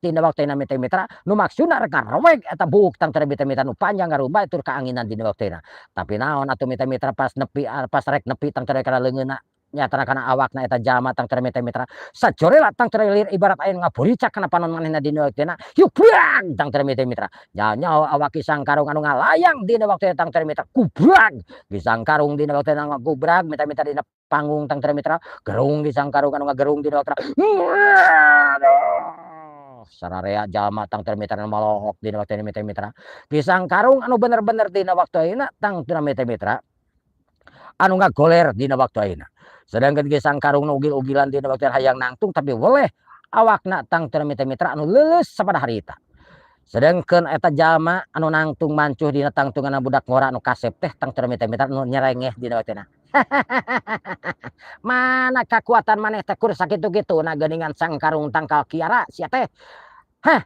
Dina waktu mitra nu maksudna rek ngaroweg eta buuk tangtuna mitra nu panjang ngarumba tur kaanginan dina waktuna. Tapi naon atuh mitra pas nepi, pas rek nepi tangtuna kana leungeunna nyatana kana awakna eta jalma tangtuna mitra sajorela tangtuna lir ibarat aya nu ngaburicak kana panon manehna dina waktuna yubrag tangtuna mitra nyaho awak Ki Sangkarung anu ngalayang dina waktu tangtuna mitra kubrag Ki Sangkarung dina waktuna ngagubrag mitra dina panggung tangtuna mitra gerung Ki Sangkarung anu ngagerung dina waktuna sararea jalma tangtuna mitra nu malohok dina waktu mitra mitra Ki Sangkarung anu bener-bener dina waktu ayeuna tangtuna mitra mitra anu ngagoler dina waktu ayeuna. Sedangkan Ki Sangkarung nu ugil-ugilan dina waktu hayang nangtung tapi weleh awakna tangtuna mitra mitra anu leuleus sapada harita. Sedangkan eta jalma anu nangtung mancuh dina tangtunganna budak ngora anu kasep teh tangtuna mitra mitra anu nyerengeh dina waktuna. Mana kakuatan maneh teh kur sakitu-kituna geuningan Sangkarung tangkal kiara sia teh. Hah?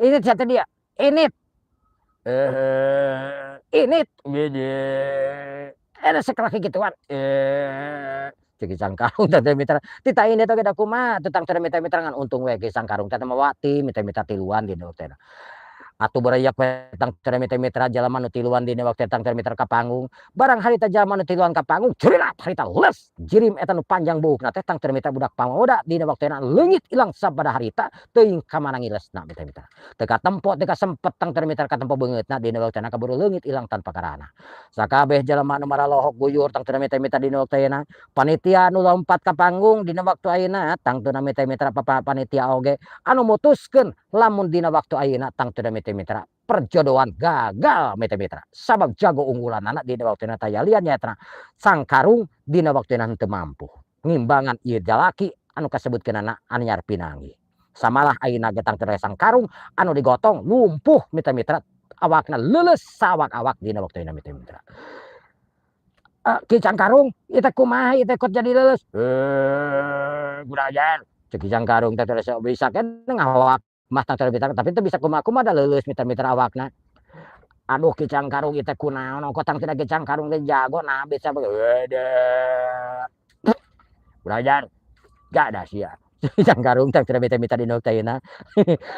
Ini sia teh dia. Ini. Ini. Ada sekelas gituan. Cek Ki Sangkarung teh mitra tita ini teh da kumaha teh tangtuna mitra mitra ngan untung we Ki Sangkarung teh mawa tim mitra mitra tiluan dina waktuna. Atuh barayak we tangtuna mitra mitra jalma nu tiluan dina waktu tangtuna mitra ka panggung. Barang harita jalma nu tiluan ka panggung jerilat harita les jirim eta nu panjang buukna teh tangtuna mitra budak pamuda dina waktuna leungit ilang sabada harita teuing ka mana ngilesna mitra mitra. Teu katempo teu kasempet tangtuna mitra katempo beungeutna dina waktuna kaburu leungit ilang tanpa karana. Sakabeh jalma nu maralohok guyur tangtuna mitra mitra dina waktu ayeuna panitia nu lompat ka panggung dina waktu ayeuna tangtuna mitra mitra papa panitia oge anu mutuskeun lamun dina waktu ayeuna tangtuna mitra mitra perjodohan gagal mitra mitra sabab jago unggulanana dina waktuna taya lian nyaeta Sangkarung dina waktuna henteu mampu ngimbangan ieu jalaki anu kasebutkeunana anyar pinanggih. Samalah ayeuna ge tangtuna Sangkarung anu digotong lumpuh mitra mitra awakna leuleus saawak-awak dina waktuna mitra mitra. Ki Sangkarung ieu teh kumaha ieu teh kot jadi leuleus? Kurang ajar cek Ki Sangkarung teh bisa keneh ngawak mah tangtuna mitra tapi teu bisa kumaha-kumaha da leuleus mitra mitra awakna. Aduh Ki Sangkarung ieu teh kunaon ongkoh tangtuna Ki Sangkarung teh jago nah bisa kurang ajar gak ada sia. Ki Sangkarung tangtuna mitra mitra dina waktu ayeuna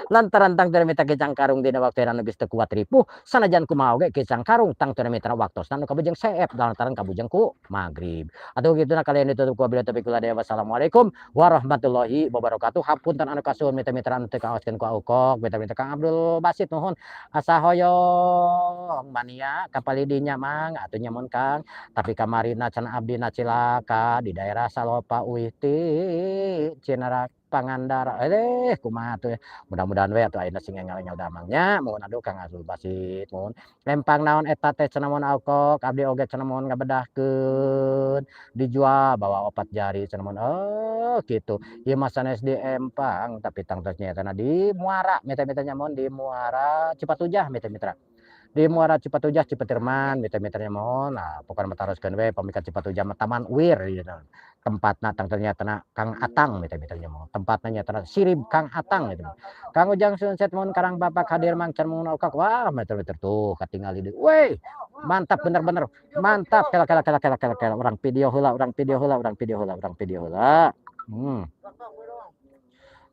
lantaran tangtuna mitra Ki Sangkarung dina waktu ayeuna geus teu kuat ripuh sanajan kumaha oge Ki Sangkarung tangtuna mitra waktosna nu kabujeng seep lantaran kabujeng ku magrib. Atuh kituna kalian ditutup ku wabillahi taufiq wal hidayah. Wassalamualaikum warahmatullahi wabarakatuh. Hapunten anu kasuhun mitra mitra anu teu kaoskeun ku Aukok mitra mitra Kang Abdul Basit nuhun asa hoyong mania kapali dinya mang atuh nya mun Kang tapi kamarina cenah abdina cilaka di daerah Salopa uih ti Cinerak Pangandaran kumaha atuh mudah-mudahan we atuh ayeuna sing enggal-enggal damangnya mohon aduh Kang Abdul Basit mohon lempang naon eta teh cenah mun Aukok abdi oge cenah mun ngabedahkeun dijual bawa 4 jari cenah mun oh kitu ieu mah sanes di Empang tapi tangtos nyaetana di Muara mitra-mitra nya mun di Muara Cipatujah mitra-mitra di Muara Cipatujah Cipatirman mitra-mitra nya mohon nah pokona mah taroskeun we pamikat Cipatujah mah Taman Uir tempatna tangtos nyaetana Kang Atang mitra-mitra nya mohon tempatna nyaetana Sirib Kang Atang gitu. Kang Ujang Sunset mohon Karang Bapak hadir mang can mun Aukok wah mitra-mitra tuh katingali deui weh mantap bener-bener mantap kela kela kela kela kela kela urang video heula urang video heula urang video heula urang video heula.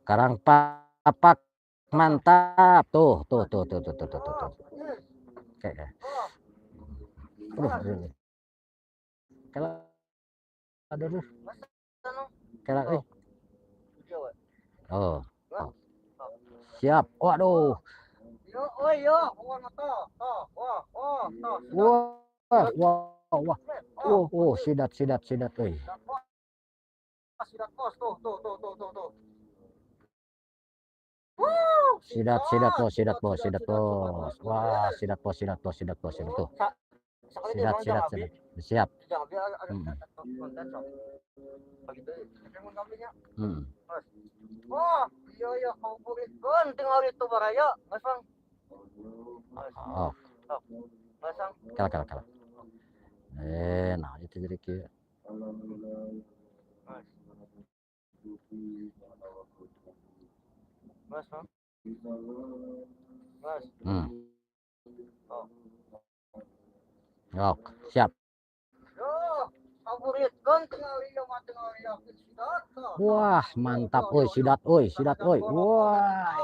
Karang Papak mantap tuh tuh tuh tuh tuh tuh tuh tuh. Oke. Aduh. Kela aduh. Kela euy. Oh. Siap. Waduh. Wah, wah, wah. Oh, oh, sidat sidat sidat euy. Sidat bos tuh tuh tuh tuh tuh tuh. Sidat sidat bos, sidat bos, sidat bos. Wah, sidat bos, sidat bos, sidat bos, sidat tuh. Sidat sidat sidat. Siap. Wah, iya iya kabuburitkeun tingali itu baraya, Masang. Oh. Masang. Kala kala kala. Nah itu jadi kieu. Mas. Mas. Oh. Ok, siap. Yo, Buritkeun tingali ieu mah, tingali yakin sidat. Tah, Wah, tah. mantap Yo, euy, yo, yo. sidat euy, sidat euy. Wah.